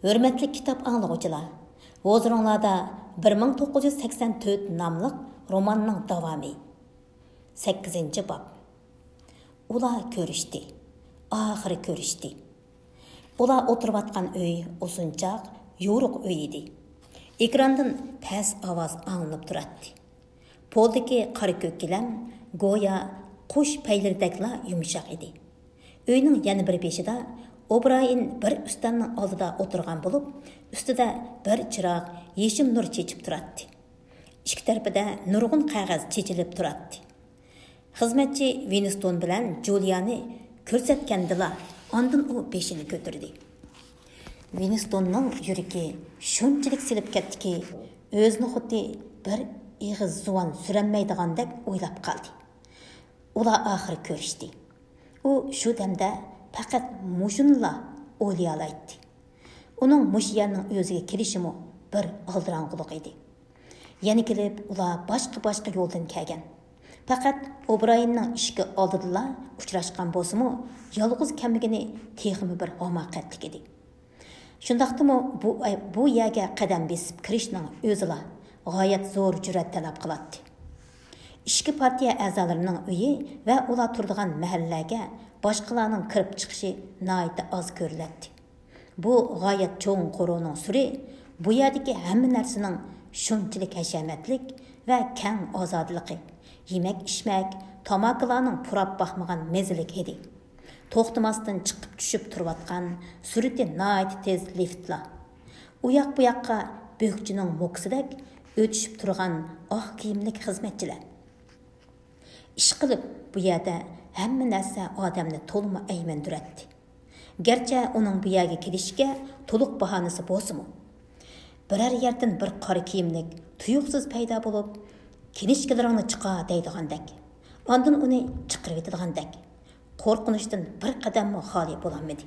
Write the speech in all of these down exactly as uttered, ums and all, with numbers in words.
ھۆرمەتلىك كىتاب ئاڭلىغۇچىلار، ھۇزۇرۇڭلاردا بىر مىڭ توققۇز يۈز سەكسەن تۆت ناملىق روماننىڭ داۋامى. سەككىزىنچى باب. ئۇلار كۆرۈشتى. ئاخىرى كۆرۈشتى. ئۇلار ئولتۇرۇۋاتقان ئۆي ئۇزۇنچاق، يورۇق ئۆي ئىدى. ئېكراندىن پەس ئاۋاز ئاڭلىنىپ تۇراتتى. پولدىكى قارا كۆك گىلەم گويا قۇش پەيلىرىدەكلا يۇمشاق ئىدى. ئۆينىڭ يەنە بىر بېشىدا ئوبرايېن بىر ئۈستەلنىڭ ئالدىدا ئولتۇرغان بولۇپ، ئۈستىدە بىر چىراغ يېشىل نۇر چېچىپ تۇراتتى. ئىككى تەرىپىدە نۇرغۇن قەغەز چېچىلىپ تۇراتتى. خىزمەتچى ۋىنستون بىلەن جۇلىيانى كۆرسەتكەندىلا، ئاندىن ئۇ بېشىنى كۆتۈردى. ۋىنستوننىڭ يۈرىكى شۇنچىلىك سېلىپ كەتتىكى، ئۆزىنى خۇددى بىر ئېغىز زۇۋان سۈرەلمەيدىغاندەك ئويلاپ قالدى. ئۇلار ئاخىرى كۆرۈشتى. ئۇ شۇ دەمدە پەقەت مۇشۇنىلا ئويلىيالايتتى. ئۇنىڭ مۇشۇ يەرنىڭ ئۆزىگە كېلىشىمۇ بىر ئالدىراڭغۇلۇق ئىدى. يەنە كېلىپ ئۇلار باشقا-باشقا يولدىن كەلگەن. پەقەت ئوبرايېننىڭ ئىشىكى ئالدىدىلا ئۇچراشقان بولسىمۇ، يالغۇز كەلمىگىنى تېخىمۇ بىر ھاماقەتلىك ئىدى. شۇنداقتىمۇ بۇ، بۇ يەرگە قەدەم بېسىپ كىرىشنىڭ ئۆزىلا غايەت زور جۈرئەت تەلەپ قىلاتتى. ئىچكى پارتىيە ئەزالىرىنىڭ ئۆيى ۋە ئۇلار تۇرىدىغان مەھەللىلەرگە باشقىلارنىڭ كىرىپ چىقىشى ناھايىتى ئاز كۆرۈلەتتى. بۇ غايەت چوڭ قورۇنىڭ سۈرى بۇ يەردىكى ھەممە نەرسىنىڭ شۇنچىلىك ھەشەمەتلىك ۋە كەڭ ئازادىلىقى، يېمەك-ئىچمەك، تاماكىلارنىڭ پۇراپ باقمىغان مەززىلىك ھىدى، توختىماستىن چىقىپ چۈشۈپ تۇرۇۋاتقان سۈرئىتى ناھايىتى تېز لىفتلار، ئۇياق-بۇياققا بۆكچىنىڭ موكىسىدەك ئۆتۈشۈپ تۇرغان ئاق كىيىملىك خىزمەتچىلەر. ئىشقىلىپ، بۇ يەردە ھەممە نەرسە ئادەمنى تولىمۇ ئەيمەندۈرەتتى. گەرچە ئۇنىڭ بۇ يەرگە كېلىشىگە تولۇق باھانىسى بولسىمۇ، بىرەر يەردىن بىر قارا كىيىملىك تۇيۇقسىز پەيدا بولۇپ، «كىنىشكىلىرىڭنى چىقار» دەيدىغاندەك، ئاندىن ئۇنى چىقىرىۋېتىدىغاندەك، قورقۇنچتىن بىر قەدەممۇ خالىي بولالمىدى.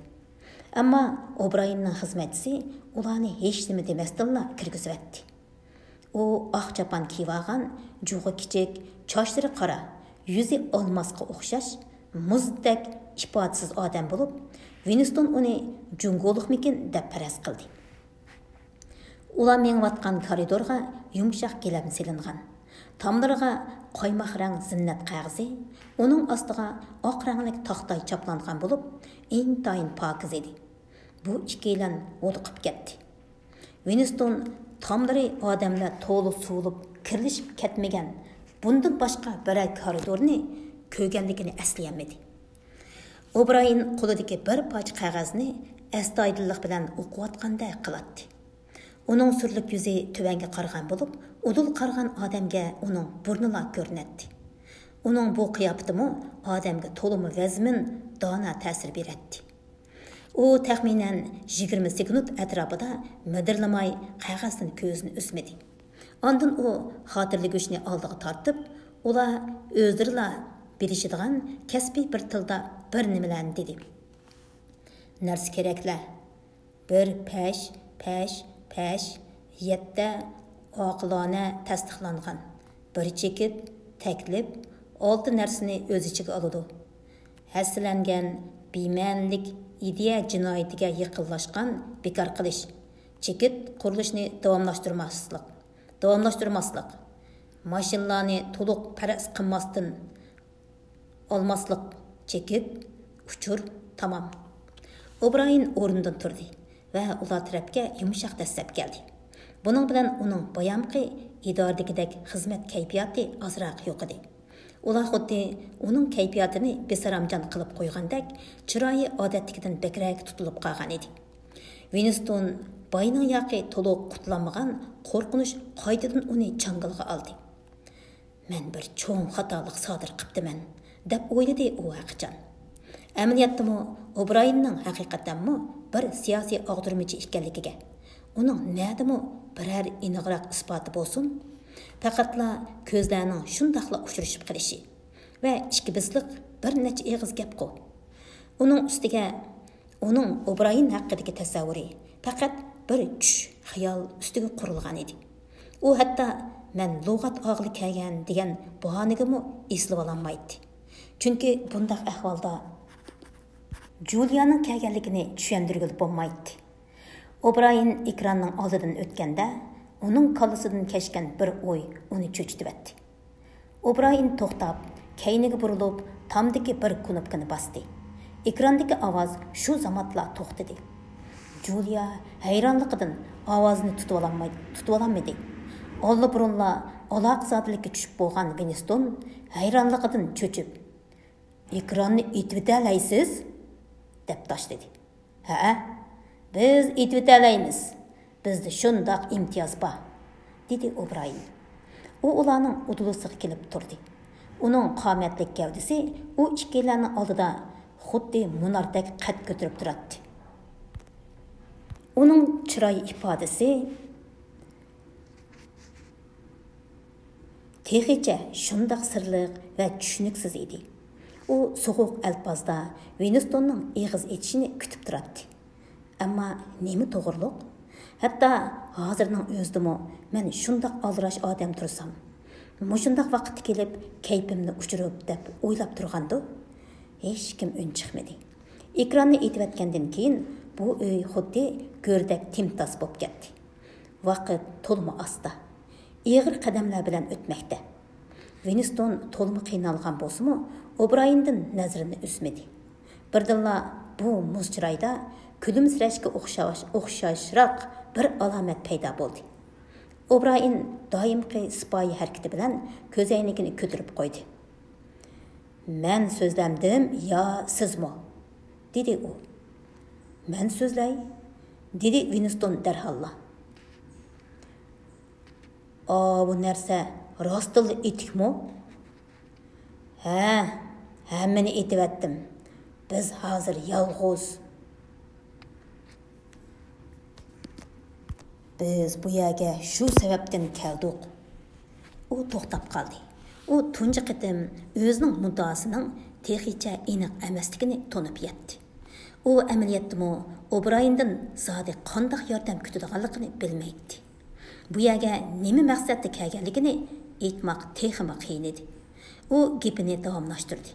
ئەمما ئوبرايېننىڭ خىزمەتچىسى ئۇلارنى ھېچنېمە دېمەستىنلا كىرگۈزۈۋەتتى. ئۇ ئاق چاپان كىيىۋالغان، جۇغى كىچىك، چاچلىرى قارا، يۈزى ئالماسقا ئوخشاش مۇزدەك ئىپادىسىز ئادەم بولۇپ، ۋىنستون ئۇنى جۇڭگولۇقمىكىن دەپ پەرەز قىلدى. ئۇلار مېڭىۋاتقان كارىدورغا يۇمشاق گىلەم سېلىنغان. تاملىرىغا قايماق رەڭ زىننەت قەغىزى، ئۇنىڭ ئاستىغا ئاق رەڭلىك تاختاي چاپلانغان بولۇپ، ئىنتايىن پاكىز ئىدى. بۇ ئىككىيلەن ھودۇقۇپ كەتتى. ۋىنستون تاملىرى ئادەملەر تولا سۇۋۇلۇپ كىرلىشىپ كەتمىگەن بۇندىن باشقا بىرەر كارىدورنى كۆرگەنلىكىنى ئەسلىيەلمىدى. ئوبرايېن قولىدىكى بىر پارچە قەغەزنى ئەستايىدىللىق بىلەن ئوقۇۋاتقاندەك قىلاتتى. ئۇنىڭ سۈرلۈك يۈزى تۆۋەنگە قارىغان بولۇپ، ئۇدۇل قارىغان ئادەمگە ئۇنىڭ بۇرنىلا كۆرۈنەتتى. ئۇنىڭ بۇ قىياپىتىمۇ ئادەمگە تولىمۇ ۋەزمىن، دانا تەسىر بېرەتتى. ئۇ تەخمىنەن يىگىرمە سېكۇنت ئەتراپىدا مىدىرلىماي قەغەزدىن كۆزىنى ئۈزمىدى. ئاندىن ئۇ خاتىرىلىگۈچنى ئالدىغا تارتىپ، ئۇلار ئۆزلىرىلا بىلىشىدىغان كەسپىي بىر تىلدا بىر نېمىلەرنى دېدى. نەرسە كېرەكلەر. بىر پەش، پەش، پەش، يەتتە ئاقىلانە تەستىقلانغان، بىر چېكىت، تەكلىپ، ئالتە نەرسىنى ئۆز ئىچىگە ئالىدۇ. ھەسسىلەنگەن بىمەنىلىك ئىدىيە جىنايىتىگە يېقىنلاشقان بىكار قىلىش، چېكىت قۇرۇلۇشىنى داۋاملاشتۇرماسلىق، داۋاملاشتۇرماسلىق، ماشىنىلارنى تولۇق پەرەز قىلماستىن، ئالماسلىق، چېكىت، ئۇچۇر، تامام. ئوبرايېن ئورنىدىن تۇردى ۋە ئۇلار تەرەپكە يۇمشاق دەسسەپ كەلدى. بۇنىڭ بىلەن ئۇنىڭ بايامقى ئىدارىدىكىدەك خىزمەت كەيپىياتى ئازراق يوقىدى. ئۇلار خۇددى ئۇنىڭ كەيپىياتىنى بىسارامجان قىلىپ قويغاندەك، چىرايى ئادەتتىكىدىن بەكرەك تۇتۇلۇپ قالغان ئىدى. ۋىنستون باينىڭ ياقى تولۇق قۇتلانمىغان قورقۇنچ قايتىدىن ئۇنى چاڭگىلغا ئالدى. «مەن بىر چوڭ خاتالىق سادىر قىپتىمەن» دەپ ئويلىدى ئۇ ھەقىچان. ئەمەلىيەتتىمۇ ئوبرايېننىڭ ھەقىقەتەنمۇ بىر سىياسىي ئاغدۇرمىچى ئىكەنلىكىگە، ئۇنىڭ نەدىمۇ بىرەر ئېنىقراق ئىسپاتى بولسۇن؟ پەقەتلا كۆزلەرنىڭ شۇنداقلا ئۇچرىشىپ قېلىشى ۋە ئىككى بىسلىق بىر نەچچە ئېغىز گەپقۇ. ئۇنىڭ ئۈستىگە ئۇنىڭ ئوبرايېن ھەققىدىكى تەسەۋۋۇرى پەقەت بىر چۈش خىيال ئۈستىگە قۇرۇلغان ئىدى. ئۇ ھەتتا «مەن لۇغەت ئاغىلى كەلگەن» دېگەن باھانىگىمۇ ئېسىلىۋالالمايتتى. چۈنكى بۇنداق ئەھۋالدا جۇلىيانىڭ كەلگەنلىكىنى چۈشەندۈرگىلى بولمايتتى. ئوبرايېن ئېكراننىڭ ئالدىدىن ئۆتكەندە، ئۇنىڭ كاللىسىدىن كەچكەن بىر ئوي ئۇنى چۆچۈتۈۋەتتى. ئوبرايېن توختاپ، كەينىگە بۇرۇلۇپ، تامدىكى بىر كۇنۇپكىنى باستى. ئېكراندىكى ئاۋاز شۇ زامانلا توختىدى. جۇلىيا ھەيرانلىقىدىن ئاۋازىنى تۇتۇۋالالماي-، تۇتۇۋالالمىدى. ئاللىبۇرۇنلا ئالاقىزادىلىككە چۈشۈپ بولغان ۋىنستون ھەيرانلىقىدىن چۆچۈپ، «ئېكراننى ئېتىۋېتەلەيسىز؟» دەپ تاشلىدى. «ھەئە، بىز ئېتىۋېتەلەيمىز. بىزدە شۇنداق ئىمتىياز بار»، دېدى ئوبرايېن. ئۇ ئۇلارنىڭ ئۇدۇلىسىغا كېلىپ تۇردى. ئۇنىڭ قامەتلىك گەۋدىسى ئۇ ئىككىيلەننىڭ ئالدىدا خۇددى مۇناردەك قەد كۆتۈرۈپ تۇراتتى. ئۇنىڭ چىراي ئىپادىسى تېخىچە شۇنداق سىرلىق ۋە چۈشىنىكسىز ئىدى. ئۇ سوغۇق ئەلپازدا ۋىنستوننىڭ ئېغىز ئېچىشىنى كۈتۈپ تۇراتتى. ئەمما نېمە توغرۇلۇق؟ ھەتتا ھازىرنىڭ ئۆزىدىمۇ مەن شۇنداق ئالدىراش ئادەم تۇرسام، مۇشۇنداق ۋاقىتتا كېلىپ كەيپىمنى ئۇچۇرۇپ دەپ ئويلاپ تۇرغاندۇ؟ ھېچكىم ئۈن چىقمىدى. ئېكراننى ئېتىۋەتكەندىن كېيىن بۇ ئۆي خۇددى گۆردەك تىمتاس بولۇپ كەتتى. ۋاقىت تولىمۇ ئاستا، ئېغىر قەدەملەر بىلەن ئۆتمەكتە. ۋىنستون تولىمۇ قىينالغان بولسىمۇ، ئوبرايېندىن نەزىرىنى ئۈزمىدى. بىردىنلا بۇ مۇز چىرايدا كۈلۈمسىرەشكە ئوخشاش، ئوخشاشراق بىر ئالامەت پەيدا بولدى. ئوبرايېن دائىمقى سىپايى ھەرىكىتى بىلەن كۆزەينىكىنى كۆتۈرۈپ قويدى. «مەن سۆزلەمدىم يا سىزمۇ؟» دېدى ئۇ. «مەن سۆزلەي»، دېدى ۋىنستون دەرھاللا. «ئاۋۇ نەرسە راستتىنلا ئېتىكمۇ؟» «ھە، ھەممىنى ئېتىۋەتتىم. بىز ھازىر يالغۇز. بىز بۇ يەرگە شۇ سەۋەبتىن كەلدۇق.» ئۇ توختاپ قالدى. ئۇ تۇنجى قېتىم ئۆزىنىڭ مۇددىئاسىنىڭ تېخىچە ئېنىق ئەمەسلىكىنى تونۇپ يەتتى. ئۇ ئەمەلىيەتتىمۇ ئوبرايېندىن زادى قانداق ياردەم كۈتىدىغانلىقىنى بىلمەيتتى. بۇ يەرگە نېمە مەقسەتتە كەلگەنلىكىنى ئېيتماق تېخىمۇ قىيىن ئىدى. ئۇ گېپىنى داۋاملاشتۇردى.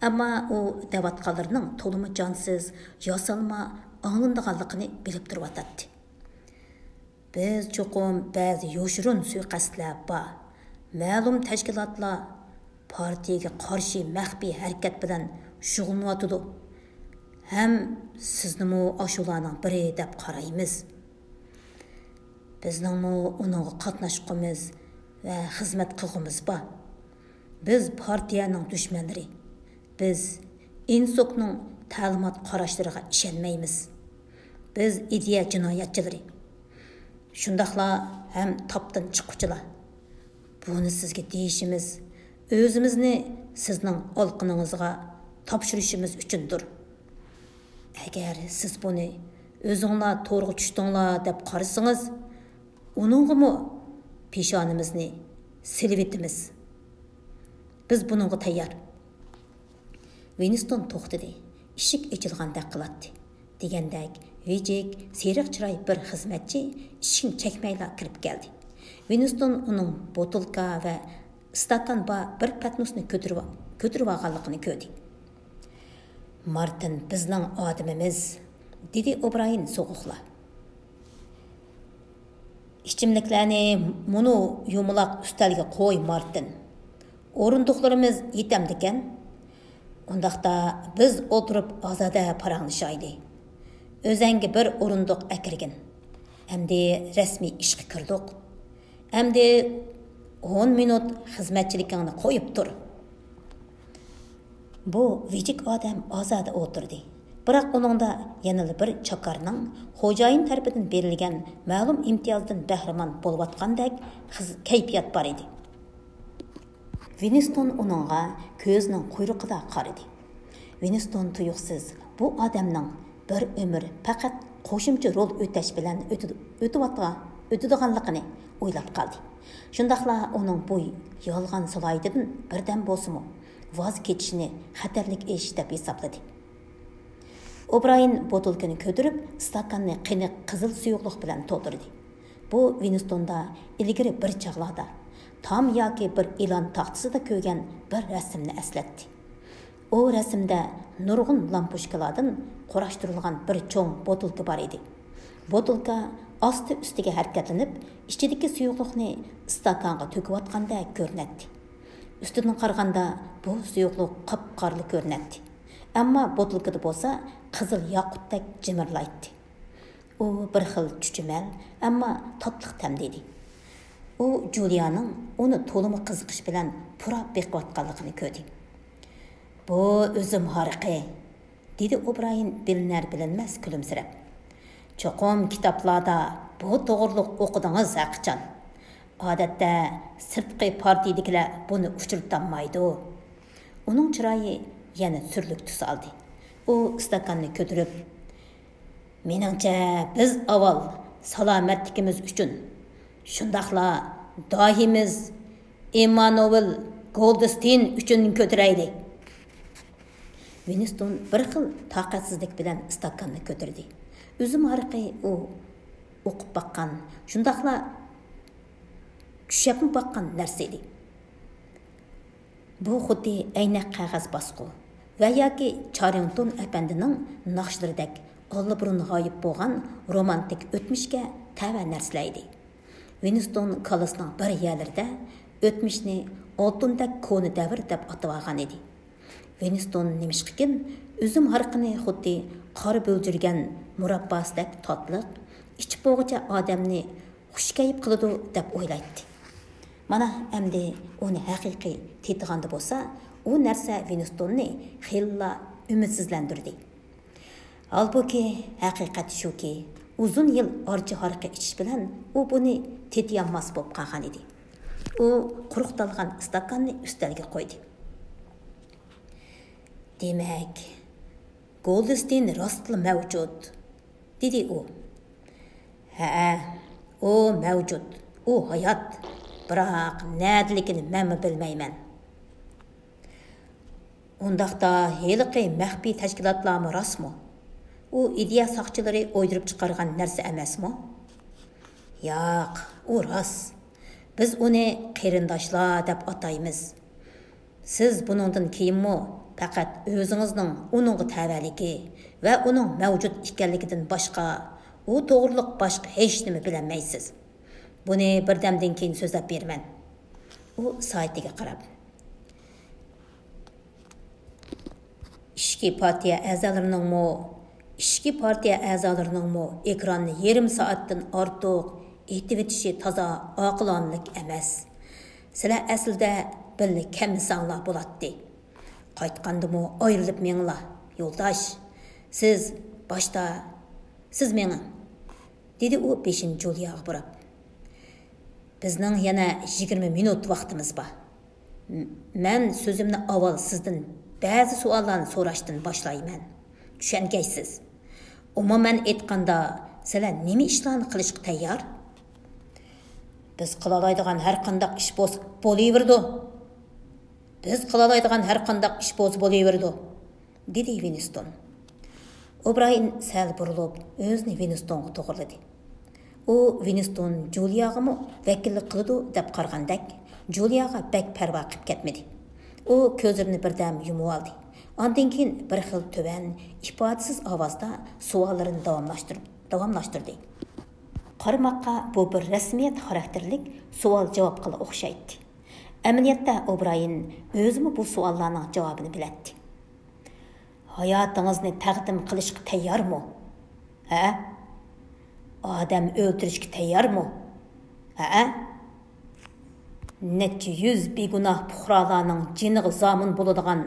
ئەمما ئۇ دەۋاتقانلىرىنىڭ تولىمۇ جانسىز، ياسالما ئاڭلىنىدىغانلىقىنى بىلىپ تۇرۇۋاتاتتى. «بىز چوقۇم بەزى يوشۇرۇن سۇيىقەستلەر بار، مەلۇم تەشكىلاتلار پارتىيىگە قارشى مەخپىي ھەرىكەت بىلەن شۇغۇللىنىۋاتىدۇ ھەم سىزنىمۇ ئاشۇلارنىڭ بىرى دەپ قارايمىز. بىزنىڭمۇ ئۇنىڭغا قاتناشقۇمىز ۋە خىزمەت قىلغۇمىز بار. بىز پارتىيەنىڭ دۈشمەنلىرى. بىز ئىنسوكنىڭ تەلىمات قاراشلىرىغا ئىشەنمەيمىز. بىز ئىدىيە جىنايەتچىلىرى. شۇنداقلا ھەم تاپتىن چىققۇچىلار. بۇنى سىزگە دېيىشىمىز، ئۆزىمىزنى سىزنىڭ ئالىقىنىڭىزغا تاپشۇرۇشىمىز ئۈچۈندۇر. ئەگەر سىز بۇنى ئۆزۈڭلار تورغا چۈشتۈڭلار دەپ قارىسىڭىز، ئۇنىڭغىمۇ پېشانىمىزنى سېلىۋېتىمىز. بىز بۇنىڭغا تەييار.» ۋىنستون توختىدى. ئىشىك ئېچىلغاندەك قىلاتتى. دېگەندەك، ۋىجىك، سېرىق چىراي بىر خىزمەتچى ئىشىكنى چەكمەيلا كىرىپ كەلدى. ۋىنستون ئۇنىڭ بوتۇلكا ۋە ئىستاكان بار بىر پەتنۇسنى كۆتۈرۈۋ-، كۆتۈرۈۋالغانلىقىنى كۆردى. «مارتىن بىزنىڭ ئادىمىمىز»، دېدى ئوبرايېن سوغۇقلا. «ئىچىملىكلەرنى مۇنۇ يۇمىلاق ئۈستەلگە قوي، مارتىن. ئورۇندۇقلىرىمىز يېتەمدىكەن؟ ئۇنداقتا بىز ئولتۇرۇپ ئازادە پاراڭلىشايلى. ئۆزەڭگە بىر ئورۇندۇق ئەكىرگىن. ئەمدى رەسمىي ئىشقا كىردۇق. ئەمدى ئون مىنۇت خىزمەتچىلىكىڭنى قويۇپ تۇر.» بۇ ۋىجىك ئادەم ئازادە ئولتۇردى. بىراق ئۇنىڭدا يەنىلا بىر چاكارنىڭ خوجايىن تەرىپىدىن بېرىلگەن مەلۇم ئىمتىيازدىن بەھرىمەن بولۇۋاتقاندەك خىز-، كەيپىيات بار ئىدى. ۋىنستون ئۇنىڭغا كۆزىنىڭ قۇيرۇقىدا قارىدى. ۋىنستون تۇيۇقسىز بۇ ئادەمنىڭ بىر ئۆمۈر پەقەت قوشۇمچە رول ئۆتەش بىلەن ئۆتىدۇ-، ئۆتۈۋاتقا-، ئۆتىدىغانلىقىنى ئويلاپ قالدى. شۇنداقلا ئۇنىڭ بۇ يالغان سالاھىيىتىدىن بىردەم بولسىمۇ ۋاز كېچىشىنى خەتەرلىك ئىش دەپ ھېسابلىدى. ئوبرايېن بوتۇلكىنى كۆتۈرۈپ، ئىستاكاننى قېنىق قىزىل سۇيۇقلۇق بىلەن تولدۇردى. بۇ ۋىنستوندا ئىلگىرى بىر چاغلاردا تام ياكى بىر ئېلان تاختىسىدا كۆرگەن بىر رەسىمنى ئەسلەتتى. ئۇ رەسىمدە نۇرغۇن لامپۇچكىلاردىن قۇراشتۇرۇلغان بىر چوڭ بوتۇلكا بار ئىدى. بوتۇلكا ئاستى ئۈستىگە ھەرىكەتلىنىپ، ئىچىدىكى سۇيۇقلۇقنى ئىستاكانغا تۆكۈۋاتقاندەك كۆرۈنەتتى. ئۈستىدىن قارىغاندا بۇ سۇيۇقلۇق قاپقارىلا كۆرۈنەتتى. ئەمما بوتۇلكىدا بولسا قىزىل ياقۇتتەك جىمىرلايتتى. ئۇ بىر خىل چۈچۈمەل، ئەمما تاتلىق تەمدە ئىدى. ئۇ جۇلىيانىڭ ئۇنى تولىمۇ قىزىقىش بىلەن پۇراپ بېقىۋاتقانلىقىنى كۆردى. بۇ ئۈزۈم ھارىقى، دېدى ئوبرايېن بىلىنەر-بىلىنمەس كۈلۈمسىرەپ. چوقۇم كىتابلاردا بۇ توغرىلىق ئوقۇدىڭىز ھەقىچان. ئادەتتە سىرتقى پارتىيىدىكىلەر بۇنى ئۇچرىتالمايدۇ. ئۇنىڭ چىرايى يەنە سۈرلۈك تۈس ئالدى. ئۇ ئىستاكاننى كۆتۈرۈپ، مېنىڭچە، بىز ئاۋۋال سالامەتلىكىمىز ئۈچۈن، شۇنداقلا داھىيمىز ئىممانۇئېل گولدستېين ئۈچۈن كۆتۈرەيلى. ۋىنستون بىر خىل تاقەتسىزلىك بىلەن ئىستاكاننى كۆتۈردى. ئۈزۈم ھارىقى ئۇ ئوقۇپ باققان، شۇنداقلا چۈشەپمۇ باققان نەرسە ئىدى. بۇ خۇددى ئەينەك قەغەز باسقۇ ۋە ياكى چاررىڭتون ئەپەندىنىڭ ناخشىلىرىدەك ئاللىبۇرۇن غايىب بولغان رومانتىك ئۆتمۈشكە تەۋە نەرسىلەر ئىدى. ۋىنستون كاللىسىنىڭ بىر يەرلىرىدە ئۆتمۈشنى ئالتۇندەك كونا دەۋر دەپ ئاتىۋالغان ئىدى. ۋىنستون نېمىشقىكىن ئۈزۈم ھارىقىنى خۇددى قارا بۆلجۈرگەن مۇرابباسىدەك تاتلىق، ئىچىپ بولغۇچە ئادەمنى خۇشكەيپ قىلىدۇ دەپ ئويلايتتى. مانا ئەمدى ئۇنى ھەقىقىي تېتىغاندا بولسا، ئۇ نەرسە ۋىنستوننى خېلىلا ئۈمىدسىزلەندۈردى. ھالبۇكى، ھەقىقەت شۇكى، ئۇزۇن يىل ئارچا ھارىقى ئىچىش بىلەن ئۇ بۇنى تېتىيالماس بولۇپ قالغان ئىدى. ئۇ قۇرۇقتالغان ئىستاكاننى ئۈستەلگە قويدى. دېمەك، گولدستېين راستلا مەۋجۇت، دېدى ئۇ. ھەئە، ئۇ مەۋجۇت، ئۇ ھايات، بىراق نەدىلىكىنى مەنمۇ بىلمەيمەن. ئۇنداقتا ھېلىقى مەخپىي تەشكىلاتلارمۇ راستمۇ؟ ئۇ ئىدىيە ساقچىلىرى ئويدۇرۇپ چىقارغان نەرسە ئەمەسمۇ؟ ياق، ئۇ راست. بىز ئۇنى قېرىنداشلار دەپ ئاتايمىز. سىز بۇنىڭدىن كېيىنمۇ پەقەت ئۆزىڭىزنىڭ ئۇنىڭغا تەۋەلىكى ۋە ئۇنىڭ مەۋجۇت ئىكەنلىكىدىن باشقا، ئۇ توغرىلىق باشقا ھېچنېمە بىلەلمەيسىز. بۇنى بىردەمدىن كېيىن سۆزلەپ بېرىمەن. ئۇ سائىتىگە قاراپ. ئىچكى پارتىيە ئەزالىرىنىڭمۇ، ئىچكى پارتىيە ئەزالىرىنىڭمۇ ئېكراننى يېرىم سائەتتىن ئارتۇق ئېتىۋېتىشى تازا ئاقىلانىلىك ئەمەس. سىلەر ئەسلىدە بىللە كەلمىسەڭلار بولاتتى. قايتقاندىمۇ ئايرىلىپ مېڭىڭلار، يولداش. سىز باشتا، سىز مېڭىڭ، دېدى ئۇ بېشىنى جۇلىياغا بۇراپ. بىزنىڭ يەنە يىگىرمە مىنۇت ۋاقتىمىز بار. م-، مەن سۆزۈمنى ئاۋۋال سىزدىن بەزى سوئاللارنى سوراشتىن باشلايمەن. چۈشەنگەيسىز. ئومۇمەن ئېيتقاندا، سىلەر نېمە ئىشلارنى قىلىشقا تەييار؟ بىز قىلالايدىغان ھەر قانداق ئىش بولسا بولۇۋېرىدۇ. بىز قىلالايدىغان ھەر قانداق ئىش بولسا بولۇۋېرىدۇ، دېدى ۋىنستون. ئوبرايېن سەل بۇرۇلۇپ، ئۆزىنى ۋىنستونغا توغرىلىدى. ئۇ ۋىنستون جۇلىياغىمۇ ۋەكىللىك قىلىدۇ دەپ قارىغاندەك، جۇلىياغا بەك پەرۋا قىلىپ كەتمىدى. ئۇ كۆزلىرىنى بىردەم يۇمۇۋالدى. ئاندىن كېيىن بىر خىل تۆۋەن، ئىپادىسىز ئاۋازدا سوئاللىرىنى داۋاملاشتۇرۇپ، داۋاملاشتۇردى. قارىماققا بۇ بىر رەسمىيەت خاراكتېرلىك سوئال-جاۋابقىلا ئوخشايتتى. ئەمەلىيەتتە ئوبرايېن ئۆزىمۇ بۇ سوئاللارنىڭ جاۋابىنى بىلەتتى. ھاياتىڭىزنى تەقدىم قىلىشقا تەييارمۇ؟ ھە؟ ئادەم ئۆلتۈرۈشكە تەييارمۇ؟ ھە؟ نەچچە يۈز بىگۇناھ پۇقرالارنىڭ جېنىغا زامىن بولىدىغان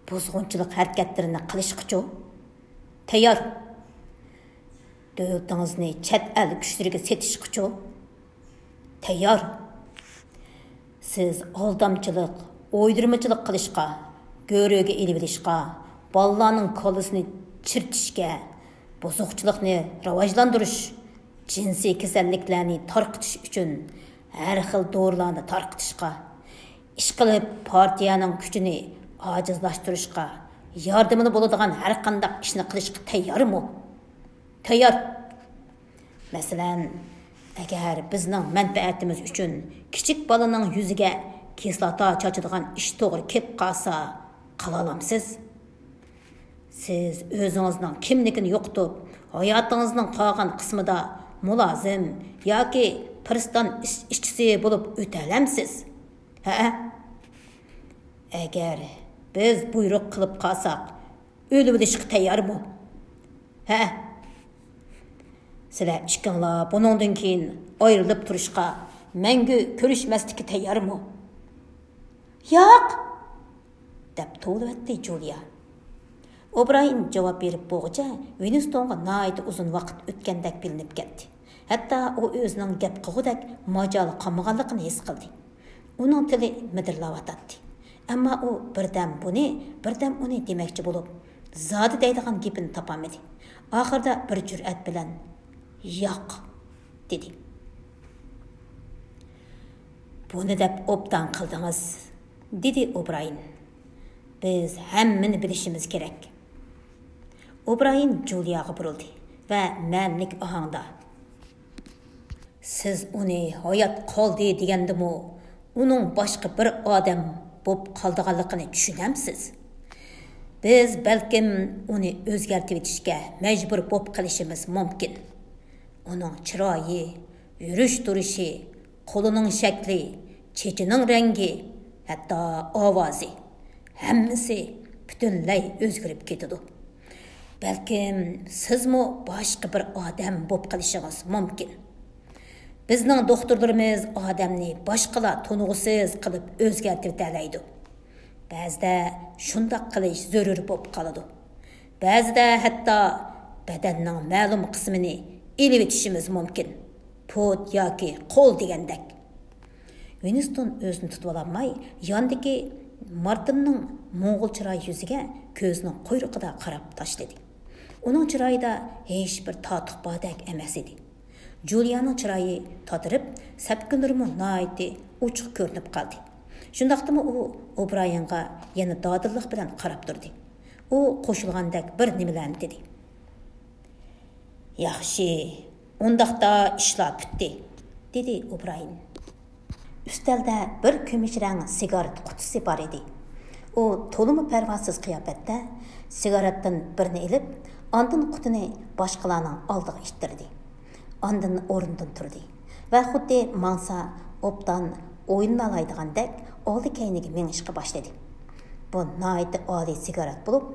بۇزغۇنچىلىق ھەرىكەتلىرىنى قىلىشقىچۇ؟ تەييار. دۆلىتىڭىزنى چەت ئەل كۈچلىرىگە سېتىشقىچۇ؟ تەييار. سىز ئالدامچىلىق، ئويدۇرمىچىلىق قىلىشقا، گۆرۈگە ئېلىۋېلىشقا، بالىلارنىڭ كاللىسىنى چىرىتىشكە، بۇزۇقچىلىقنى راۋاجلاندۇرۇش، جىنسىي كېسەللىكلەرنى تارقىتىش ئۈچۈن ھەر خىل دورىلارنى تارقىتىشقا، ئىشقىلىپ پارتىيەنىڭ كۈچىنى ئاجىزلاشتۇرۇشقا ياردىمىلا بولىدىغان ھەر قانداق ئىشنى قىلىشقا تەييارمۇ؟ تەييار. مەسىلەن، ئەگەر بىزنىڭ مەنپەئەتىمىز ئۈچۈن كىچىك بالىنىڭ يۈزىگە كىسلاتا چاچىدىغان ئىش توغرا كېلىپ قالسا، قىلالامسىز؟ سىز ئۆزىڭىزنىڭ كىملىكىنى يوقىتىپ، ھاياتىڭىزنىڭ قالغان قىسمىدا مۇلازىم ياكى پىرىستان ئىش-، ئىشچىسى بولۇپ ئۆتەلەمسىز؟ ھە؟ ئەگەر بىز بۇيرۇق قىلىپ قالساق، ئۆلۈۋېلىشقا تەييارمۇ؟ ھە؟ سىلەر ئىككىڭلار بۇنىڭدىن كېيىن ئايرىلىپ تۇرۇشقا مەڭگۈ كۆرۈشمەسلىككە تەييارمۇ؟ ياق! دەپ توۋلىۋەتتى جۇلىيا. ئوبرايېن جاۋاب بېرىپ بولغۇچە ۋىنستونغا ناھايىتى ئۇزۇن ۋاقىت ئۆتكەندەك بىلىنىپ كەتتى. ھەتتا ئۇ ئۆزىنىڭ گەپ قىلغۇدەك ماجالى قالمىغانلىقىنى ھېس قىلدى. ئۇنىڭ تىلى مىدىرلاۋاتاتتى. ئەمما ئۇ بىردەم بۇنى، بىردەم ئۇنى دېمەكچى بولۇپ، زادى دەيدىغان گېپىنى تاپالمىدى. ئاخىرىدا بىر جۈرئەت بىلەن، ياق، دېدى. بۇنى دەپ ئوبدان قىلدىڭىز، دېدى ئوبرايېن. بىز ھەممىنى بىلىشىمىز كېرەك. ئوبرايېن جۇلىياغا بۇرۇلدى ۋە مەنىلىك ئاھاڭدا، سىز ئۇنى ھايات قالدى دېگەندىمۇ، ئۇنىڭ باشقا بىر ئادەم بوپ قالىدىغانلىقىنى چۈشىنەمسىز؟ بىز بەلكىم ئۇنى ئۆزگەرتىۋېتىشكە مەجبۇر بوپ قېلىشىمىز مۇمكىن. ئۇنىڭ چىرايى، يۈرۈش تۇرۇشى، قولىنىڭ شەكلى، چېچىنىڭ رەڭگى، ھەتتا ئاۋازى، ھەممىسى پۈتۈنلەي ئۆزگىرىپ كېتىدۇ. بەلكىم سىزمۇ باشقا بىر ئادەم بوپ قېلىشىڭىز مۇمكىن. بىزنىڭ دوختۇرلىرىمىز ئادەمنى باشقىلار تونۇغۇسىز قىلىپ ئۆزگەرتىۋېتەلەيدۇ. بەزىدە شۇنداق قىلىش زۆرۈر بوپ قالىدۇ. بەزىدە ھەتتا بەدەننىڭ مەلۇم قىسمىنى ئېلىۋېتىشىمىز مۇمكىن. پۇت ياكى قول دېگەندەك. ۋىنستون ئۆزىنى تۇتۇۋالالماي، ياندىكى مارتىننىڭ موڭغۇل چىراي يۈزىگە كۆزىنىڭ قۇيرۇقىدا قاراپ تاشلىدى. ئۇنىڭ چىرايىدا ھېچبىر تاتۇق باردەك ئەمەس ئىدى. جۇلىيانىڭ چىرايى تاتىرىپ، سەپكۈنلىرىمۇ ناھايىتى ئوچۇق كۆرۈنۈپ قالدى. شۇنداقتىمۇ ئۇ ئوبرايېنغا يەنە دادىللىق بىلەن قاراپ تۇردى. ئۇ قوشۇلغاندەك بىر نېمىلەرنى دېدى. ياخشى، ئۇنداقتا ئىشلار پۈتتى، دېدى ئوبرايېن. ئۈستەلدە بىر كۈمۈش رەڭ سىگارېت قۇتىسى بار ئىدى. ئۇ تولىمۇ پەرۋاسىز قىياپەتتە سىگارېتتىن بىرنى ئېلىپ، ئاندىن قۇتىنى باشقىلارنىڭ ئالدىغا ئىتتىردى. ئاندىن ئورنىدىن تۇردى ۋە خۇددى ماڭسا ئوبدان ئويلىنالايدىغاندەك ئالدى كەينىگە مېڭىشقا باشلىدى. بۇ ناھايىتى ئالىي سىگارېت بولۇپ،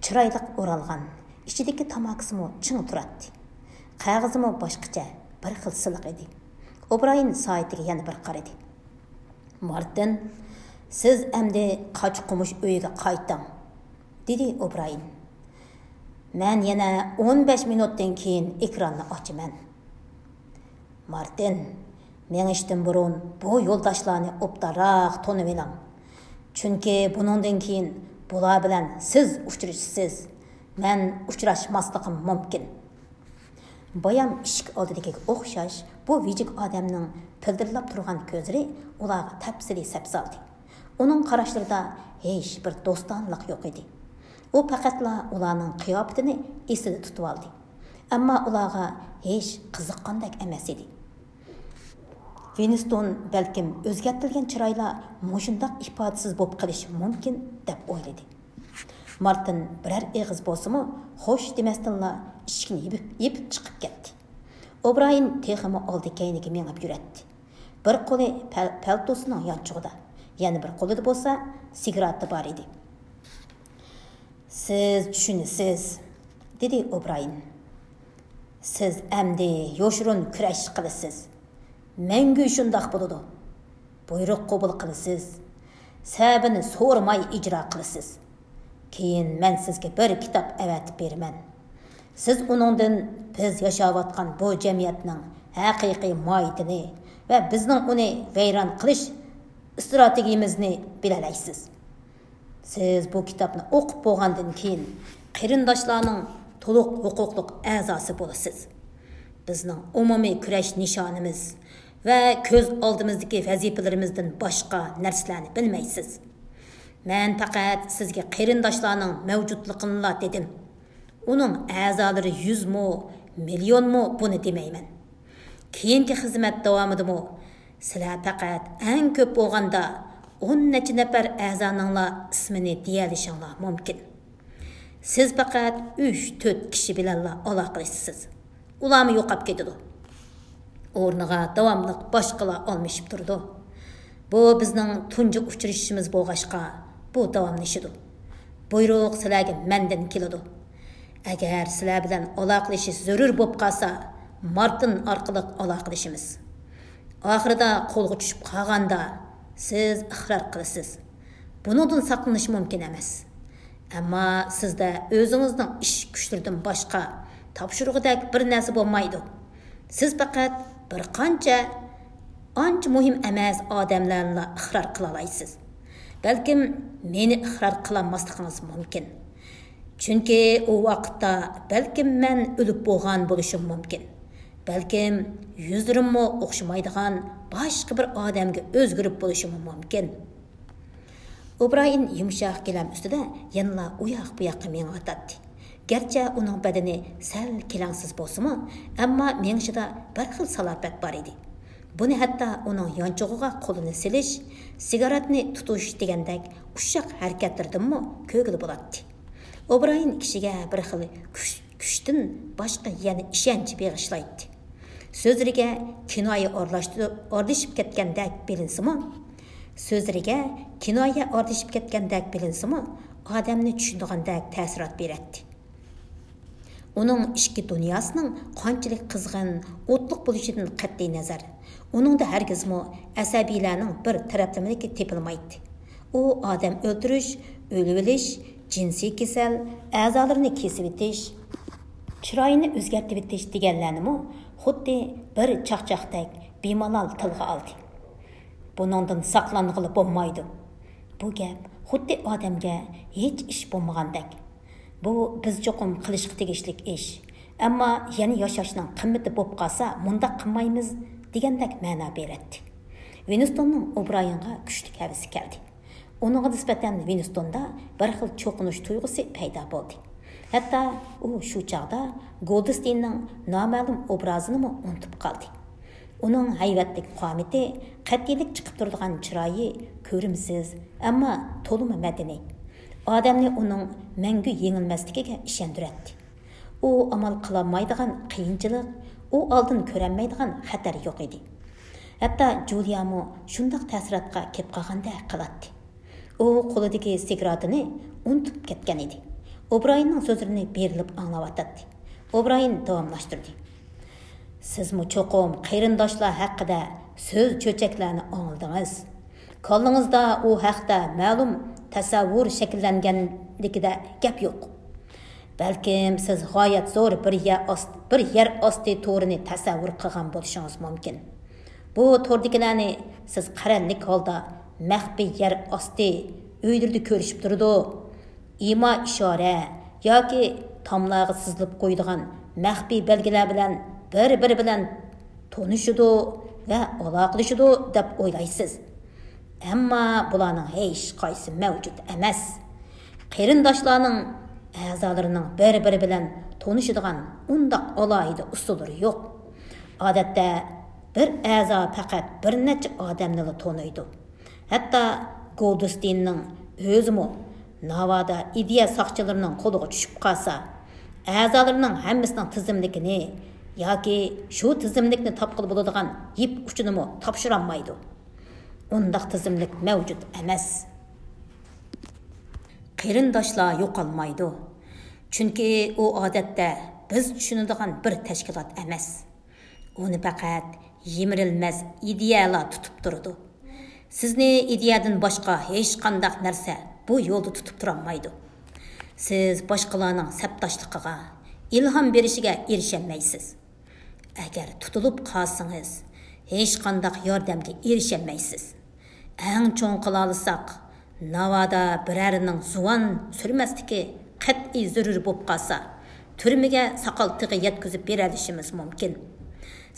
چىرايلىق ئورالغان، ئىچىدىكى تاماكىسىمۇ چىڭ تۇراتتى. قەغىزىمۇ باشقىچە، بىر خىل سىلىق ئىدى. ئوبرايېن سائىتىگە يەنە بىر قارىدى. مارتىن، سىز ئەمدى قاچا-قۇمۇش ئۆيىگە قايتىڭ، دېدى ئوبرايېن. مەن يەنە ئون بەش مىنۇتتىن كېيىن ئېكراننى ئاچىمەن. مارتىن، مېڭىشتىن بۇرۇن بۇ يولداشلارنى ئوبدانراق تونۇۋېلىڭ. چۈنكى بۇنىڭدىن كېيىن بۇلار بىلەن سىز ئۇچرىشىسىز، مەن ئۇچراشماسلىقىم مۇمكىن. بايام ئىشىك ئالدىدىكىگە ئوخشاش بۇ ۋىجىك ئادەمنىڭ پىلدىرلاپ تۇرغان كۆزلىرى ئۇلارغا تەپسىلىي سەپسالدى. ئۇنىڭ قاراشلىرىدا ھېچ بىر دوستانىلىق يوق ئىدى. ئۇ پەقەتلا ئۇلارنىڭ قىياپىتىنى ئېسىدە تۇتۇۋالدى. ئەمما ئۇلارغا ھېچ قىزىققاندەك ئەمەس ئىدى. ۋىنستون بەلكىم ئۆزگەرتىلگەن چىرايلار مۇشۇنداق ئىپادىسىز بولۇپ قېلىشى مۇمكىن، دەپ ئويلىدى. مارتىن بىرەر ئېغىز بولسىمۇ خوش دېمەستىنلا ئىشىكنى يېپىپ، يېپىپ چىقىپ كەتتى. ئوبرايېن تېخىمۇ ئالدى كەينىگە مېڭىپ يۈرەتتى. بىر قولى پەل-، پەلتوسىنىڭ يانچۇقىدا، يەنە بىر قولىدا بولسا سىگارېتى بار ئىدى. سىز چۈشىنىسىز، دېدى ئوبرايېن. سىز ئەمدى يوشۇرۇن كۈرەش قىلىسىز. مەڭگۈ شۇنداق بولىدۇ. بۇيرۇق قوبۇل قىلىسىز. سەۋەبىنى سورىماي ئىجرا قىلىسىز. كېيىن مەن سىزگە بىر كىتاب ئەۋەتىپ بېرىمەن. سىز ئۇنىڭدىن بىز ياشاۋاتقان بۇ جەمئىيەتنىڭ ھەقىقىي ماھىيىتىنى ۋە بىزنىڭ ئۇنى ۋەيران قىلىش ئىستراتېگىيىمىزنى بىلەلەيسىز. سىز بۇ كىتابنى ئوقۇپ بولغاندىن كېيىن، قېرىنداشلارنىڭ تولۇق ھوقۇقلۇق ئەزاسى بولىسىز. بىزنىڭ ئومۇمىي كۈرەش نىشانىمىز ۋە كۆز ئالدىمىزدىكى ۋەزىپىلىرىمىزدىن باشقا نەرسىلەرنى بىلمەيسىز. مەن پەقەت سىزگە قېرىنداشلارنىڭ مەۋجۇتلۇقىنىلا دېدىم. ئۇنىڭ ئەزالىرى يۈزمۇ، مىليونمۇ، بۇنى دېمەيمەن. كېيىنكى خىزمەت داۋامىدىمۇ سىلەر پەقەت ئەڭ كۆپ بولغاندا ئون نەچچە نەپەر ئەزانىڭلار ئىسمىنى دېيەلىشىڭلار مۇمكىن. سىز پەقەت ئۈچ، تۆت كىشى بىلەنلا ئالاقىلىشىسىز. ئۇلارمۇ يوقاپ كېتىدۇ. ئورنىغا داۋاملىق باشقىلار ئالمىشىپ تۇرىدۇ. بۇ بىزنىڭ تۇنجى ئۇچرىشىشىمىز بولغاچقا، بۇ داۋاملىشىدۇ. بۇيرۇق سىلەرگە مەندىن كېلىدۇ. ئەگەر سىلەر بىلەن ئالاقىلىشىش زۆرۈر بولۇپ قالسا، مارتىن ئارقىلىق ئالاقىلىشىمىز. ئاخىرىدا قولغا چۈشۈپ قالغاندا، سىز ئىقرار قىلىسىز. بۇنىڭدىن ساقلىنىش مۇمكىن ئەمەس. ئەمما سىزدە ئۆزىڭىزنىڭ ئىش كۈچلىرىدىن باشقا تاپشۇرغۇدەك بىر نەرسە بولمايدۇ. سىز پەقەت بىر قانچە ئانچە مۇھىم ئەمەس ئادەملەرنىلا ئىقرار قىلالايسىز. بەلكىم مېنى ئىقرار قىلالماسلىقىڭىز مۇمكىن. چۈنكى ئۇ ۋاقىتتا بەلكىم مەن ئۆلۈپ بولغان بولۇشۇم مۇمكىن. بەلكىم يۈزلىرىممۇ ئوخشىمايدىغان باشقا بىر ئادەمگە ئۆزگىرىپ بولۇشۇممۇ مۇمكىن. ئوبرايېن يۇمشاق گىلەم ئۈستىدە يەنىلا ئۇياق بۇياققا مېڭىۋاتاتتى. گەرچە ئۇنىڭ بەدىنى سەل كېلەڭسىز بولسىمۇ، ئەمما مېڭىشىدا بىر خىل سالاپەت بار ئىدى. بۇنى ھەتتا ئۇنىڭ يانچۇقىغا قولىنى سېلىش، سىگارېتنى تۇتۇش دېگەندەك ئۇششاق ھەرىكەتلىرىدىنمۇ كۆرگىلى بولاتتى. ئوبرايېن كىشىگە بىر خىل كۈچ، كۈچتىن باشقا يەنە ئىشەنچ بېغىشلايتتى. سۆزلىرىگە كىنايە ئارىلاشتۇرۇپ، ئارىلىشىپ كەتكەندەك بىلىنسىمۇ، سۆزلىرىگە كىنايە ئارىلىشىپ كەتكەندەك بىلىنسىمۇ، ئادەمنى چۈشىنىدىغاندەك تەسىرات بېرەتتى. ئۇنىڭ ئىچكى دۇنياسىنىڭ قانچىلىك قىزغىن، ئوتلۇق بولۇشىدىن قەتئىينەزەر، ئۇنىڭدا ھەرگىزمۇ ئەسەبىيلەرنىڭ بىر تەرەپلىمىلىكى تېپىلمايتتى. ئۇ ئادەم ئۆلتۈرۈش، ئۆلۈۋېلىش، جىنسىي كېسەل، ئەزالىرىنى كېسىۋېتىش، چىرايىنى ئۆزگەرتىۋېتىش دېگەنلەرنىمۇ خۇددى بىر چاقچاقتەك بىمالال تىلغا ئالدى. بۇنىڭدىن ساقلانغىلى بولمايدۇ. بۇ گەپ خۇددى ئادەمگە ھېچ ئىش بولمىغاندەك. بۇ بىز چوقۇم قىلىشقا تېگىشلىك ئىش. ئەمما يەنە ياشاشنىڭ قىممىتى بولۇپ قالسا، مۇنداق قىلمايمىز دېگەندەك مەنا بېرەتتى. ۋىنستوننىڭ ئوبرايېنغا كۈچلۈك ھەۋىسى كەلدى. ئۇنىڭغا نىسبەتەن ۋىنستوندا بىر خىل چوقۇنۇش تۇيغۇسى پەيدا بولدى. ھەتتا ئۇ شۇ چاغدا گولدستېيننىڭ نامەلۇم ئوبرازىنىمۇ ئۇنتۇپ قالدى. ئۇنىڭ ھەيۋەتلىك قامىتى، قەتئىيلىك چىقىپ تۇرىدىغان چىرايى كۆرۈمسىز، ئەمما تولىمۇ مەدەنىي. ئادەمنى ئۇنىڭ مەڭگۈ يېڭىلمەسلىكىگە ئىشەندۈرەتتى. ئۇ ئامال قىلالمايدىغان قىيىنچىلىق، ئۇ ئالدىن كۆرەلمەيدىغان خەتەر يوق ئىدى. ھەتتا جۇلىيامۇ شۇنداق تەسىراتقا كېلىپ قالغاندەك قىلاتتى. ئۇ قولىدىكى سىگارېتىنى ئۇنتۇپ كەتكەن ئىدى. ئوبرايېننىڭ سۆزلىرىنى بېرىلىپ ئاڭلاۋاتاتتى. ئوبرايېن داۋاملاشتۇردى. سىزمۇ چوقۇم قېرىنداشلار ھەققىدە سۆز چۆچەكلەرنى ئاڭلىدىڭىز. كاللىڭىزدا ئۇ ھەقتە مەلۇم تەسەۋۋۇر شەكىللەنگەنلىكىدە گەپ يوق. بەلكىم سىز غايەت زور بىر يەر ئاست-، بىر يەر ئاستى تورىنى تەسەۋۋۇر قىلغان بولۇشىڭىز مۇمكىن. بۇ توردىكىلەرنى سىز قەرەللىك ھالدا مەخپىي يەر ئاستى ئۆيلىرىدە كۆرۈشۈپ تۇرىدۇ. ئىما ئىشارە ياكى تاملارغا سىزىلىپ قويىدىغان مەخپىي بەلگىلەر بىلەن بىر-بىرى بىلەن تونۇشىدۇ ۋە ئالاقىلىشىدۇ دەپ ئويلايسىز. ئەمما بۇلارنىڭ ھېچقايسىسى مەۋجۇت ئەمەس. قېرىنداشلارنىڭ ئەزالىرىنىڭ بىر-بىرى بىلەن تونۇشىدىغان ئۇنداق ئالاھىدە ئۇسۇللىرى يوق. ئادەتتە بىر ئەزا پەقەت بىر نەچچە ئادەمنىلا تونۇيدۇ. ھەتتا گولدستېيننىڭ ئۆزىمۇ ناۋادا ئىدىيە ساقچىلىرىنىڭ قولىغا چۈشۈپ قالسا، ئەزالىرىنىڭ ھەممىسىنىڭ تىزىملىكىنى ياكى شۇ تىزىملىكنى تاپقىلى بولىدىغان يىپ ئۇچىنىمۇ تاپشۇرالمايدۇ. ئۇنداق تىزىملىك مەۋجۇت ئەمەس. قېرىنداشلار يوقالمايدۇ. چۈنكى ئۇ ئادەتتە بىز چۈشىنىدىغان بىر تەشكىلات ئەمەس. ئۇنى پەقەت يىمىرىلمەس ئىدىيەلا تۇتۇپ تۇرىدۇ. سىزنى ئىدىيەدىن باشقا ھېچقانداق نەرسە بۇ يولدا تۇتۇپ تۇرالمايدۇ. سىز باشقىلارنىڭ سەپداشلىقىغا، ئىلھام بېرىشىگە ئېرىشەلمەيسىز. ئەگەر تۇتۇلۇپ قالسىڭىز، ھېچقانداق ياردەمگە ئېرىشەلمەيسىز. ئەڭ چوڭ قىلالىساق، ناۋادا بىرەرىنىڭ زۇۋان سۈرمەسلىكى قەتئىي زۆرۈر بولۇپ قالسا، تۈرمىگە ساقال تېغى يەتكۈزۈپ بېرەلىشىمىز مۇمكىن.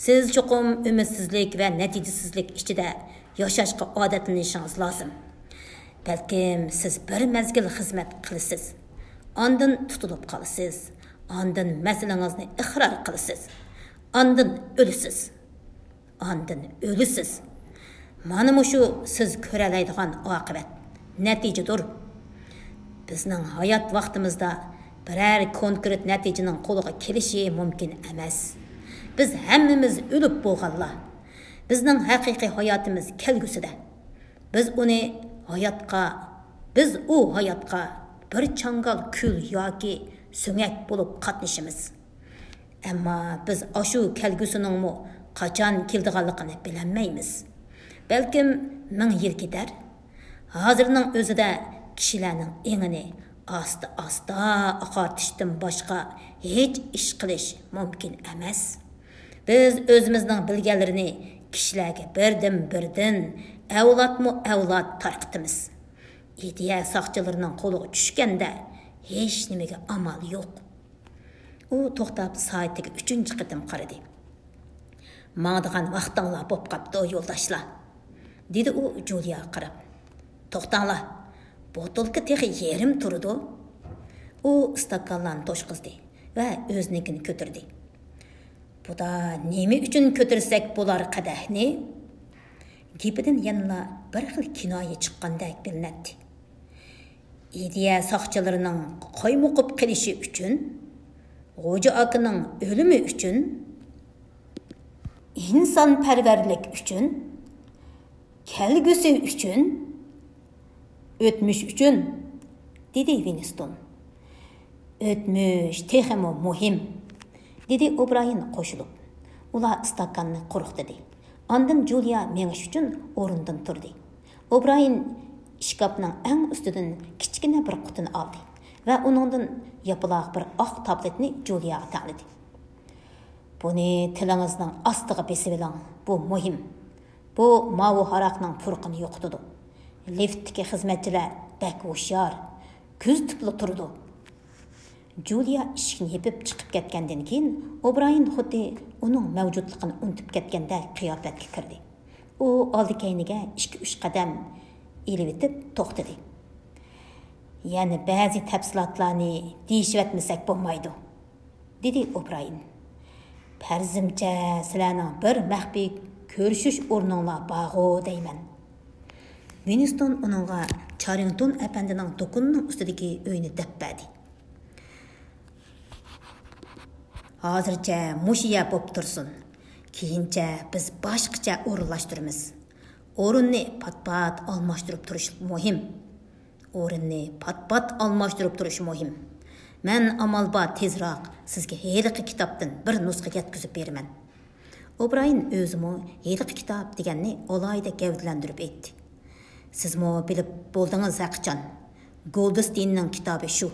سىز چوقۇم ئۈمىدسىزلىك ۋە نەتىجىسىزلىك ئىچىدە ياشاشقا ئادەتلىنىشىڭىز لازىم. بەلكىم سىز بىر مەزگىل خىزمەت قىلىسىز، ئاندىن تۇتۇلۇپ قالىسىز، ئاندىن مەسىلىڭىزنى ئىقرار قىلىسىز، ئاندىن ئۆلىسىز. ئاندىن ئۆلىسىز. مانا مۇشۇ سىز كۆرەلەيدىغان ئاقىۋەت، نەتىجىدۇر. بىزنىڭ ھايات ۋاقتىمىزدا بىرەر كونكرېت نەتىجىنىڭ قولغا كېلىشى مۇمكىن ئەمەس. بىز ھەممىمىز ئۆلۈپ بولغانلار. بىزنىڭ ھەقىقىي ھاياتىمىز كەلگۈسىدە. بىز ئۇنى ھاياتقا، بىز ئۇ ھاياتقا بىر چاڭگال كۈل ياكى سۆڭەك بولۇپ قاتنىشىمىز. ئەمما بىز ئاشۇ كەلگۈسىنىڭمۇ قاچان كېلىدىغانلىقىنى بىلەلمەيمىز. بەلكىم مىڭ يىل كېتەر. ھازىرنىڭ ئۆزىدە كىشىلەرنىڭ ئېڭىنى ئاستا-ئاستا ئاقارتىشتىن باشقا ھېچ ئىش قىلىش مۇمكىن ئەمەس. بىز ئۆزىمىزنىڭ بىلگەنلىرىنى كىشىلەرگە بىردىن-بىردىن، ئەۋلادمۇ ئەۋلاد تارقىتىمىز. ئىدىيە ساقچىلىرىنىڭ قولىغا چۈشكەندە ھېچنېمىگە ئامال يوق. ئۇ توختاپ سائىتىگە ئۈچىنچى قېتىم قارىدى. ماڭىدىغان ۋاقتىڭلار بوپ قاپتۇ، يولداشلار، دېدى ئۇ جۇلىياغا قاراپ. توختاڭلار، بوتۇلكا تېخى يېرىم تۇرىدۇ. ئۇ ئىستاكانلارنى توشقۇزدى ۋە ئۆزىنىڭكىنى كۆتۈردى. بۇدا نېمە ئۈچۈن كۆتۈرسەك بولار قەدەھنى؟ گېپىدىن يەنىلا بىر خىل كىنايە چىققاندەك بىلىنەتتى. ئىدىيە ساقچىلىرىنىڭ قايمۇقۇپ قېلىشى ئۈچۈن، غوجا ئاكىنىڭ ئۆلۈمى ئۈچۈن، ئىنسانپەرۋەرلىك ئۈچۈن، كەلگۈسى ئۈچۈن، ئۆتمۈش ئۈچۈن، دېدى ۋىنستون. ئۆتمۈش تېخىمۇ مۇھىم، دېدى ئوبرايېن قوشۇلۇپ. ئۇلار ئىستاكاننى قۇرۇقلىدى. ئاندىن جۇلىيا مېڭىش ئۈچۈن ئورنىدىن تۇردى. ئوبرايېن ئىشكاپنىڭ ئەڭ ئۈستىدىن كىچىككىنە بىر قۇتىنى ئالدى ۋە ئۇنىڭدىن ياپىلاق بىر ئاق تابلېتنى جۇلىياغا تەڭلىدى. بۇنى تىلىڭىزنىڭ ئاستىغا بېسىۋېلىڭ، بۇ مۇھىم. بۇ ماۋۇ ھاراقنىڭ پۇرىقىنى يوقىتىدۇ. لىفتتىكى خىزمەتچىلەر بەك ھوشيار، كۆزىتىپلا تۇرىدۇ. جۇلىيا ئىشىكنى يېپىپ چىقىپ كەتكەندىن كېيىن، ئوبرايېن خۇددى ئۇنىڭ مەۋجۇتلۇقىنى ئۇنتۇپ كەتكەندەك قىياپەتكە كىردى. ئۇ ئالدى-كەينىگە ئىككى-ئۈچ قەدەم ئېلىۋېتىپ توختىدى. يەنە بەزى تەپسىلاتلارنى دېيىشىۋەتمىسەك بولمايدۇ، دېدى ئوبرايېن. پەرىزىمچە، سىلەرنىڭ بىر مەخپىي كۆرۈشۈش ئورنۇڭلار بارغۇ دەيمەن. ۋىنستون ئۇنىڭغا چاررىڭتون ئەپەندىنىڭ دۇكىنىنىڭ ئۈستىدىكى ئۆينى دەپ بەردى. ھازىرچە مۇشۇ يەر بوپ تۇرسۇن. كېيىنچە بىز باشقىچە ئورۇنلاشتۇرىمىز. ئورۇننى پات-پات ئالماشتۇرۇپ تۇرۇش مۇھىم. ئورۇننى پات-پات ئالماشتۇرۇپ تۇرۇش مۇھىم. مەن ئامال بار تېزراق سىزگە ھېلىقى كىتابتىن بىر نۇسخا يەتكۈزۈپ بېرىمەن. ئوبرايېن ئۆزىمۇ ھېلىقى كىتاب دېگەننى ئالاھىدە گەۋدىلەندۈرۈپ ئېيتتى. سىزمۇ بىلىپ بولدىڭىز ھەقىچان. گولدستېيننىڭ كىتابى شۇ.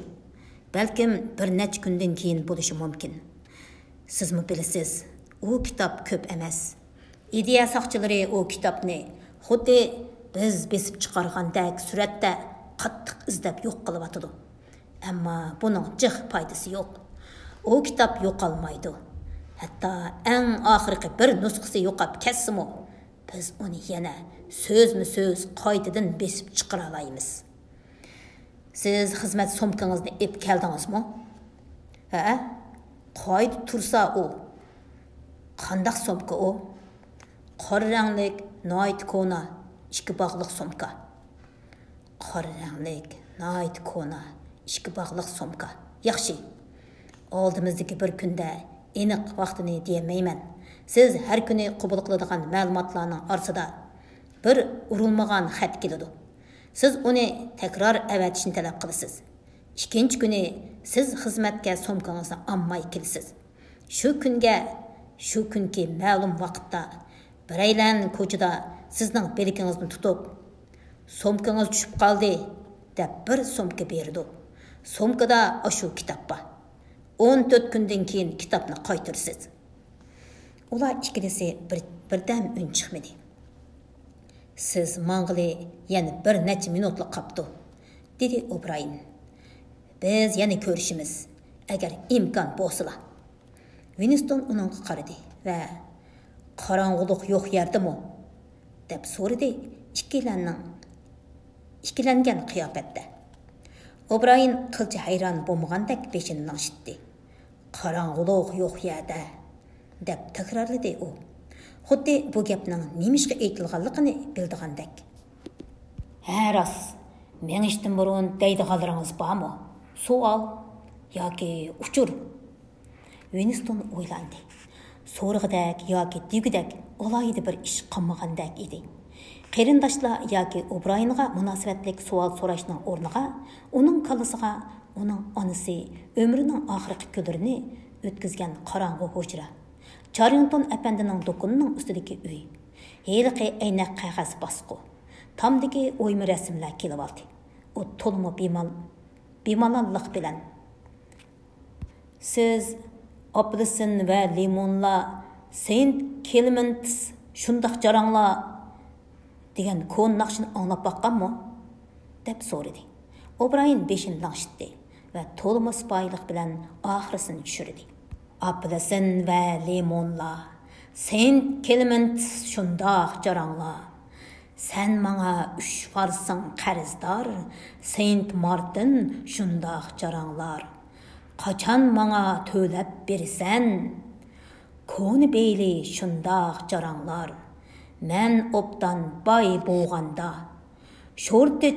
بەلكىم بىر نەچچە كۈندىن كېيىن بولۇشى مۇمكىن. سىزمۇ بىلىسىز، ئۇ كىتاب كۆپ ئەمەس. ئىدىيە ساقچىلىرى ئۇ كىتابنى خۇددى بىز بېسىپ چىقارغاندەك سۈرەتتە قاتتىق ئىزدەپ يوق قىلىۋاتىدۇ. ئەمما بۇنىڭ جىق پايدىسى يوق. ئۇ كىتاب يوقالمايدۇ. ھەتتا ئەڭ ئاخىرقى بىر نۇسخىسى يوقاپ كەتسىمۇ، بىز ئۇنى يەنە سۆزمۇ سۆز قايتىدىن بېسىپ چىقىرالايمىز. سىز خىزمەت سومكىڭىزنى ئېلىپ كەلدىڭىزمۇ؟ ھە؟ قايدا تۇرسا ئۇ؟ قانداق سومكا ئۇ؟ قارا رەڭلىك، ناھايىتى كونا، ئىككى باغلىق سومكا. قارا رەڭلىك، ناھايىتى كونا، ئىككى باغلىق سومكا. ياخشى. ئالدىمىزدىكى بىر كۈندە، ئېنىق ۋاقتىنى دېيەلمەيمەن، سىز ھەر كۈنى قوبۇل قىلىدىغان مەلۇماتلارنىڭ ئارىسىدا بىر ئۇرۇلمىغان خەت كېلىدۇ. سىز ئۇنى تەكرار ئەۋەتىشنى تەلەپ قىلىسىز. ئىككىنچى كۈنى سىز خىزمەتكە سومكىڭىزنى ئالماي كېلىسىز. شۇ كۈنگە، شۇ كۈنكى مەلۇم ۋاقىتتا بىرەيلەن كوچىدا سىزنىڭ بىلىكىڭىزنى تۇتۇپ، «سومكىڭىز چۈشۈپ قالدى» دەپ بىر سومكا بېرىدۇ. سومكىدا ئاشۇ كىتاب بار. ئون تۆت كۈندىن كېيىن كىتابنى قايتۇرىسىز. ئۇلار ئىككىلىسى بىر، بىردەم ئۈن چىقمىدى. «سىز ماڭغىلى يەنە بىر نەچچە مىنۇتلا قاپتۇ»، دېدى ئوبرايېن. «بىز يەنە كۆرۈشىمىز، ئەگەر ئىمكان بولسىلا.» ۋىنستون ئۇنىڭغا قارىدى ۋە «قاراڭغۇلۇق يوق يەردىمۇ؟» دەپ سورىدى ئىككىلەننىڭ، ئىككىلەنگەن قىياپەتتە. ئوبرايېن قىلچە ھەيران بولمىغاندەك بېشىنى لىڭشىتتى. «قاراڭغۇلۇق يوق يەردە» دەپ تەكرارلىدى ئۇ، خۇددى بۇ گەپنىڭ نېمىشقا ئېيتىلغانلىقىنى بىلىدىغاندەك. «ھە، راست. مېڭىشتىن بۇرۇن دەيدىغانلىرىڭىز بارمۇ؟ سوئال؟» ياكى ئۇچۇر؟ ۋىنستون ئويلاندى. سورىغۇدەك ياكى دېگۈدەك ئالاھىدە بىر ئىش قالمىغاندەك ئىدى. قېرىنداشلار ياكى ئوبرايېنغا مۇناسىۋەتلىك سوئال سوراشنىڭ ئورنىغا، ئۇنىڭ كاللىسىغا ئۇنىڭ ئانىسى ئۆمرىنىڭ ئاخىرقى كۈنلىرىنى ئۆتكۈزگەن قاراڭغۇ ھۇجرا، چاررىڭتون ئەپەندىنىڭ دۇكىنىنىڭ ئۈستىدىكى ئۆي، ھېلىقى ئەينەك قەغەز باسقۇ، تامدىكى ئويما رەسىملەر كېلىۋالدى. ئۇ تولىمۇ بىمال-، بىمالاللىق بىلەن، «سىز ئاپېلسىن ۋە لىمونلار، سېينت كلېمېنتس شۇنداق جاراڭلار دېگەن كونا ناخشىنى ئاڭلاپ باققانمۇ؟» دەپ سورىدى. ئوبرايېن بېشىنى لىڭشىتتى ۋە تولىمۇ سىپايىلىق بىلەن ئاخىرسىنى چۈشۈردى. «ئاپېلسىن ۋە لىمونلار، سېينت كلېمېنتس شۇنداق جاراڭلار. سەن ماڭا ئۈچ فارسىڭ قەرزدار، سېينت مارتىن شۇنداق جاراڭلار. قاچان ماڭا تۆلەپ بېرىسەن؟» كونا بېيلى شۇنداق جاراڭلار. مەن ئوبدان باي بولغاندا، شورتى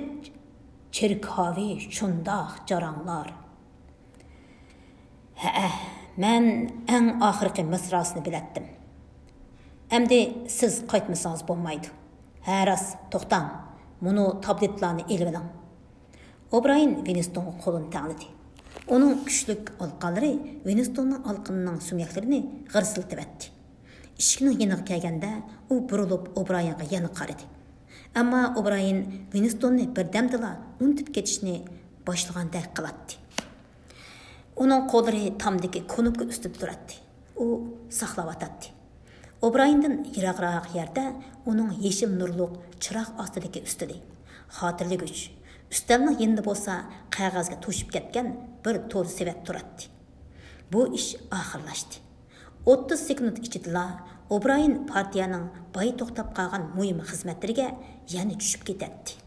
چېركاۋى شۇنداق جاراڭلار. ھەئە، مەن ئەڭ ئاخىرقى مىسراسىنى بىلەتتىم. ئەمدى سىز قايتمىسىڭىز بولمايدۇ. ھە، راست، توختاڭ، مۇنۇ تابلېتلارنى ئېلىۋېلىڭ. ئوبرايېن ۋىنستونغا قولىنى تەڭلىدى. ئۇنىڭ كۈچلۈك ئالىقانلىرى ۋىنستوننىڭ ئالىقىنىنىڭ سۆڭەكلىرىنى غىرسىلتىۋەتتى. ئىشىكنىڭ يېنىغا كەلگەندە، ئۇ بۇرۇلۇپ ئوبرايېنغا يەنە قارىدى. ئەمما ئوبرايېن ۋىنستوننى بىردەمدىلا ئۇنتۇپ كېتىشنى باشلىغاندەك قىلاتتى. ئۇنىڭ قوللىرى تامدىكى كۇنۇپكا ئۈستىدە تۇراتتى. ئۇ ساقلاۋاتاتتى. ئوبرايېندىن يىراقراق يەردە ئۇنىڭ يېشىل نۇرلۇق چىراغ ئاستىدىكى ئۈستىلى، خاتىرىلىگۈچ، ئۈستەلنىڭ يېنىدا بولسا قەغەزگە توشۇپ كەتكەن بىر تور سېۋەت تۇراتتى. بۇ ئىش ئاخىرلاشتى. ئوتتۇز سېكۇنت ئىچىدىلا ئوبرايېن پارتىيەنىڭ باي توختاپ قالغان مۇھىم خىزمەتلىرىگە يەنە چۈشۈپ كېتەتتى.